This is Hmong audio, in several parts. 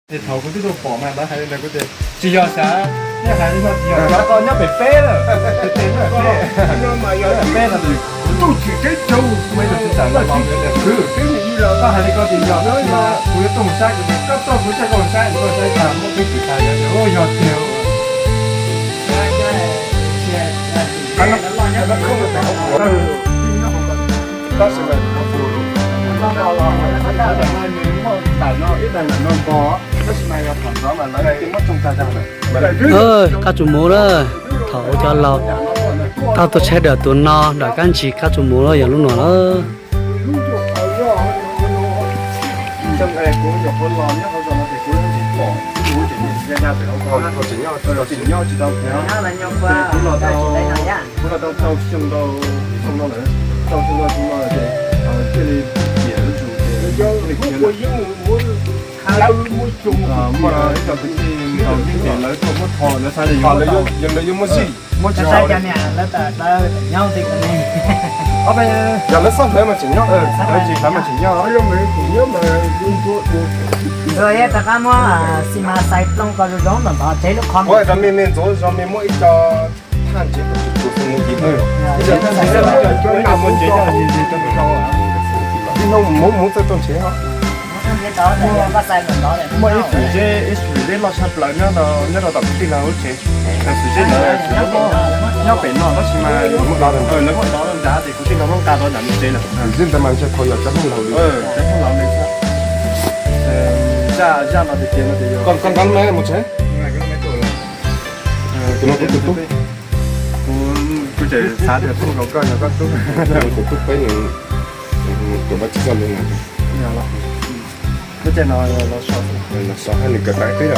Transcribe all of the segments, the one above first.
Ces thaum kuv twb tuaj pom mas lawv hais li ntawd kuv tias tsis yog sav, nej hais li no tsis yog, yog koj nyob pem peb lawm, peb lawm, peb lawm, kuv tuaj tsis teb chaws, kuv tsis txawm los los tias khwv, koj hais li koj tias yog mas kuv yuav tuaj mus saib, kuv tias koj tuaj kuv coj koj mus saib, koj saib tas muab peb tsis tas yog tiag. Kab tsuas mus lawm, thaum ua cov laus tau tuaj tshaib dawm tus no nram kab ntsig kab tsuas mus lawm yog lub no lawm. Muaj ib co kwv tij nkaus yeej tias lawv tuaj muab tho lawv xav tias yuav, lawv yuav muaj zij. Yog lawv xob hlawv mas tseem nyob, lawv tsis hlawv mas tseem nyob. Rov qab muab xi mas xais plooj ko zoo zoo ntawm ntawd tsev lub qhov. Ua rau me me ntxuav zog me muab ib co thaj ntsev tsuas tsuas xwb mus kis. Ib hnub mus mus txawj txoj ntsev. Muaj ib xwm zeb, ib xwm zeb loj tshaj plaws nyob rau tom kwv tij lawv lub tsev. Xwm zeb ntawd nyob pem no tab sis mas lawv muab dov nrad ces kwv tij no muab nqa rau nram tsev lawm. Xwm zeb ntawd mas ntshe thaum yog cov Hmoob laus li. Zaj, zaj no tiag tiag no ces yog koj nkag me mus tsev. Tus no kuv tus tub. Kuv, kuv tseem xav tias tub nkaus koj yog koj tub. Tus tub peb nws tuav vaj tsib caug li na. Lub caij no los so, los so hab nws kawm tau ib teb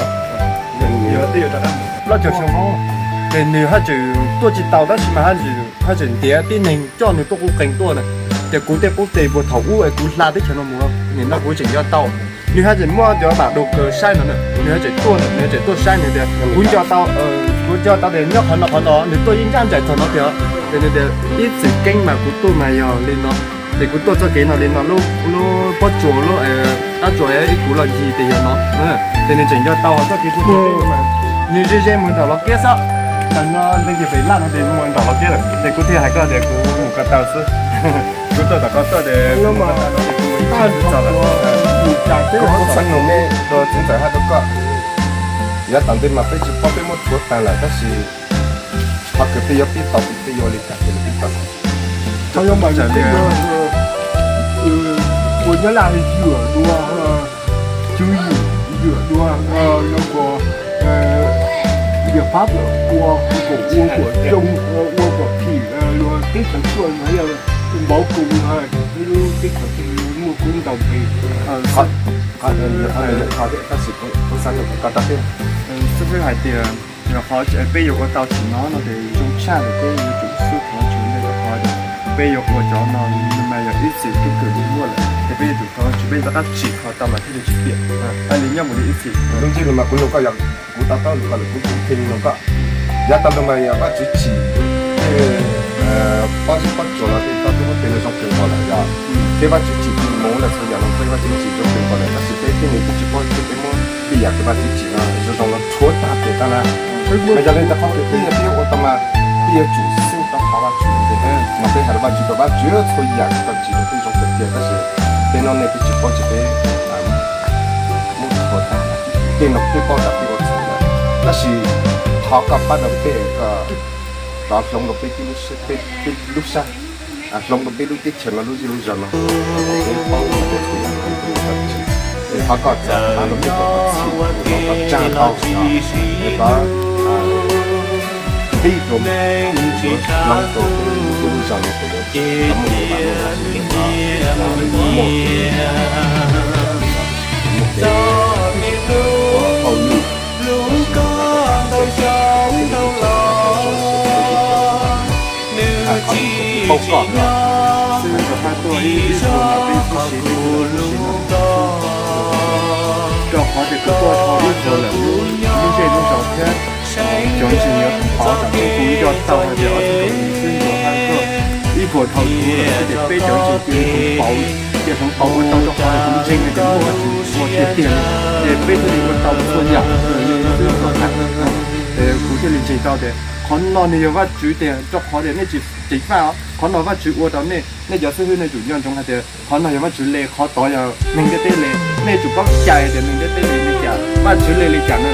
lawm. Plaub caug xyoo ces nws haj tseem tuaj tsis tau tab sis mas haj tseem ntiav tib neeg coj nws tuaj qub qees tuaj na. Ces kuv tej qub tes puag thaum ub es kuv hla teb chaws no mus, nim no kuv tseem nco tau. Nws haj tseem muaj cov pam dau kaws saib no na, nws haj tseem tuaj, nws haj tseem tuaj saib nws tias kuv nco tau, kuv nco tau tias nyob qhov no qhov no, nws tuaj ib ncaj nraim txog no tiag. Ces nws tias ib txwm keeb mas kuv tuaj mas yog li no, ces kuv tuaj txoj kev no li no, lub pob tsuas, lub qab tsuas ib kuv los ncig tias yog no. Ces nws tseem nco tau txoj kev kuv tuaj mas nws ze ze mus nram Los Kiab xwb. Tam no ntev kiag pem laj no ces mus nram Los Kiab lawm, ces kuv thiaj hais koj tias kuv mus ko taw xwb. Kuv tuaj tom koj tuaj ces kuv xav noog nej rau txiv ntxawm hab rau koj, yav tas ntej mas peb tsis paub peb muab rhuav tag lawm tab sis qhov kws peb yuav pib tau, peb yuav ua li cas peb yuav pib tau. Ua nyob laj yuam dua, tswv yim yuam dua, yog kuas yawm phab ua kom ua kom coo, ua kom phim luag teb chaws tuaj, yog npaum kuv lub teb chaws muaj kub ntau nqi. Tab sis kuv xav noog koj rau peb, xib fwb hais tias qhov peb yuav ua tau tsim no no ces zoo tshaj lawm peb yuav tsum xub thov tswv ntej rau qhov peb yuav ua cov no mas yog ib txwm keeb kwm muaj lawm ces peb yuav tsum thov tswv peb rov qab tsim kho tau mas thiaj li tsis piam. Hais li nyob mus li ib txwm lub ntsiab lus mas kuv nug koj yog kuv to taub nug koj lawm kuv kuv pheej nug koj. Yav tag nrho mas yog Vajtswv tsim tej pob zeb pob tsuas los tej toj tej hub pes los zoo kawg nkaus lawm yog, tej Vajtswv tsim tus moov lawm txhua yam los tej Vajtswv tsim zoo kawg nkaus lawm tab sis peb tej nws twb tsis paub ces peb muab tej yam tej Vajtswv tsim no zoo zoo los rhuav tag pem tag na. Mas yog li ntawd qhov peb yog peb yuav ua tau mas peb yuav tsum xub tau thov Vajtswv. Mas peb hais rau Vajtswv kom Vajtswv txhua yam tau tsim rau peb zoo kawg tiag tab sis peb no nej peb tsis paub ces peb muab rhuav tag. Tej no peb paub tas peb ua txhaum lawm tab sis thov koj pab rau peb kom rov hloov rau peb lub sab, hloov rau peb lub teb chaws no lub zej lub zos no, peb paub ua tej txhua yam, es thov koj txav rau peb kom txhij, kom tsa tau, es kom tib rau hloov rau peb lub zej lub zos no kom muaj tus vam meej, muaj kev, muaj kev hauj lwm, qhov no kuv paub koj, hais rau hab tuaj ib hnub no peb kuj siv, peb kuj siv no, rau qhov tias kuv tuaj dhau ib hnub lawm, lub zej lub zos thiab cov ntseeg yuav pom tas peb kuj nco tau hais tias ob tug kaus xwb nkaus hab tuaj ib vuag Thaum ub ces peb cov ntseeg cia li pauv, cia li pauv ua tau rau qhov kuv ntseeg tias muaj Vajtswv ua tiag tiag li, ces peb thiaj li ua tau txhua yam li xwb rau hais. Kuv thiaj li ntseeg tau tias qhov no nws yog Vajtswv tiag, rau qhov tias nej tsis ceev faj os, qhov no Vajtswv ua rau nej, nej cov xib hwb nej tsum nco ntsoov hais tias qhov no yog Vajtswv le, qhov tod yog neeg ntiaj teb le. Nej tsum paub cais tias neeg ntiaj teb le li cas, Vajtswv le li cas na.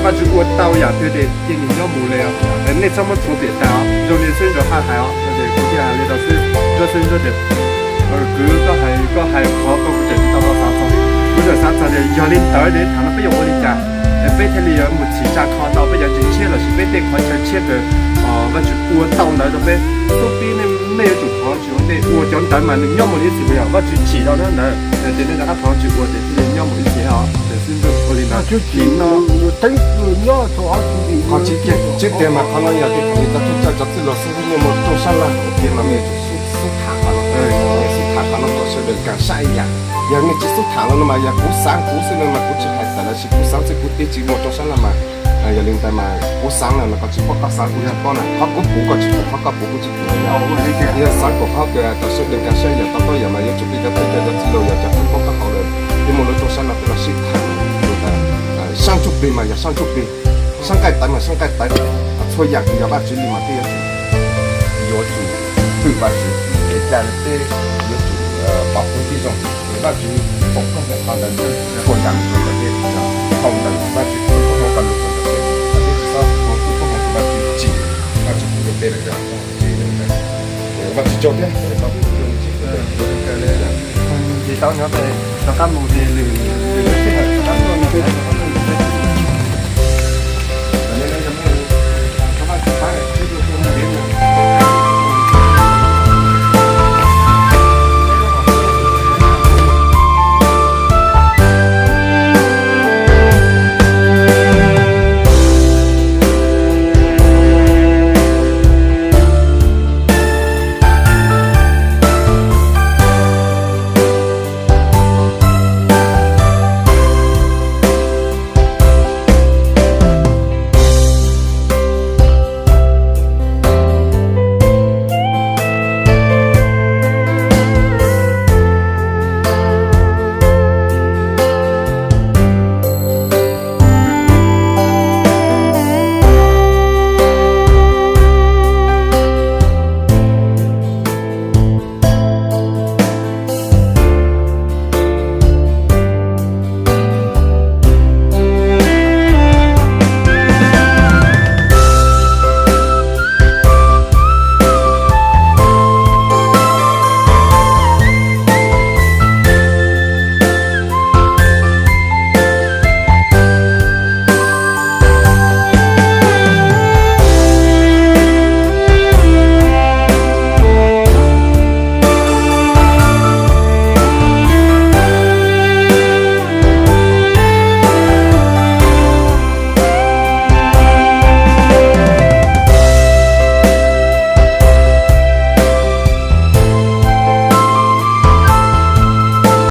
Vajtswv ua tau yam twg ces cia nws nyob mus li os. Nej txhob muab tshuav piam tas os, zoo li xwb nrog haj hais os. Kuv thiaj hais li rau xwb, Ntsuab xwb, Ntsuab tias, kwv, koj hais, koj hais qhov ko kuv tseem tsis tau tau xav txog. Kuv tseem xav txog tias yog li ntawd ces thaum no peb yuav ua li cas, peb thiaj li yuav mus txhim tsa kho tau peb cov ntseeg tshiab lossis peb tej qhov chaw tshiab kawg. Vajtswv ua tau ntawd rau peb. Xub pib nej yuav tsum thov Vajtswv ua ntej, ua cov ntawd mas nws nyob mus li ib txhis, yog Vajtswv tsim tau ntawd, ces nej rov qab thov Vajtswv ua ces thiaj li nyob mus ib txhis os. Ces xib hwb ua li ntawd. Nim no qhov tseeb tiag mas qhov no yog tias thaum ub cov thawj coj cov txwj laug xib hwb nej muaj rooj sab laj tiag mas nej yuav tsum xub tham qhov no, xub tham qhov no kom sawv daws nkag siab ib yam. Yog nej tsis xub tham los no mas yog kuv xav kuv xwb no mas kuv tsis hais tawm los sis kuv xav xwb kuv twb tsis muaj rooj sab laj mas. Yog li ntawd mas kuv xav no los koj tsis pub, koj xav kuv tsis pub na, qhov kuv pum koj tsis pum, qhov koj pum kuv tsis pum. Yog xav kom qhov kawg tau sawv daws nkag siab yam tau koj yam mas yuav tsum pib cov thawj coj cov txwj laug yog cov thawj pab koj hauv lawm, peb muaj lub rooj sab laj peb los sib tham. Sab ntsuj plig mas yog sab ntsuj plig, sab nqaij tawv mas sab nqaij tawv, txhua yam ces yog Vajtswv li mas peb yuav tsum, yuav tsum hwm Vajtswv, es cas peb yuav tsum pov hwm tib zoo. Vajtswv foom koob hmoov qhov ntawd txhua yam rau ntawm peb, thaum ntawd Vajtswv foom koob hmoov rau ntawm peb, peb tsis txhob foom koob hmoov rau Vajtswv tsim, Vajtswv foom rau peb lawm yog. Vajtswv tsaug thiab. Tsis tau nyob rov qab mus ces lwm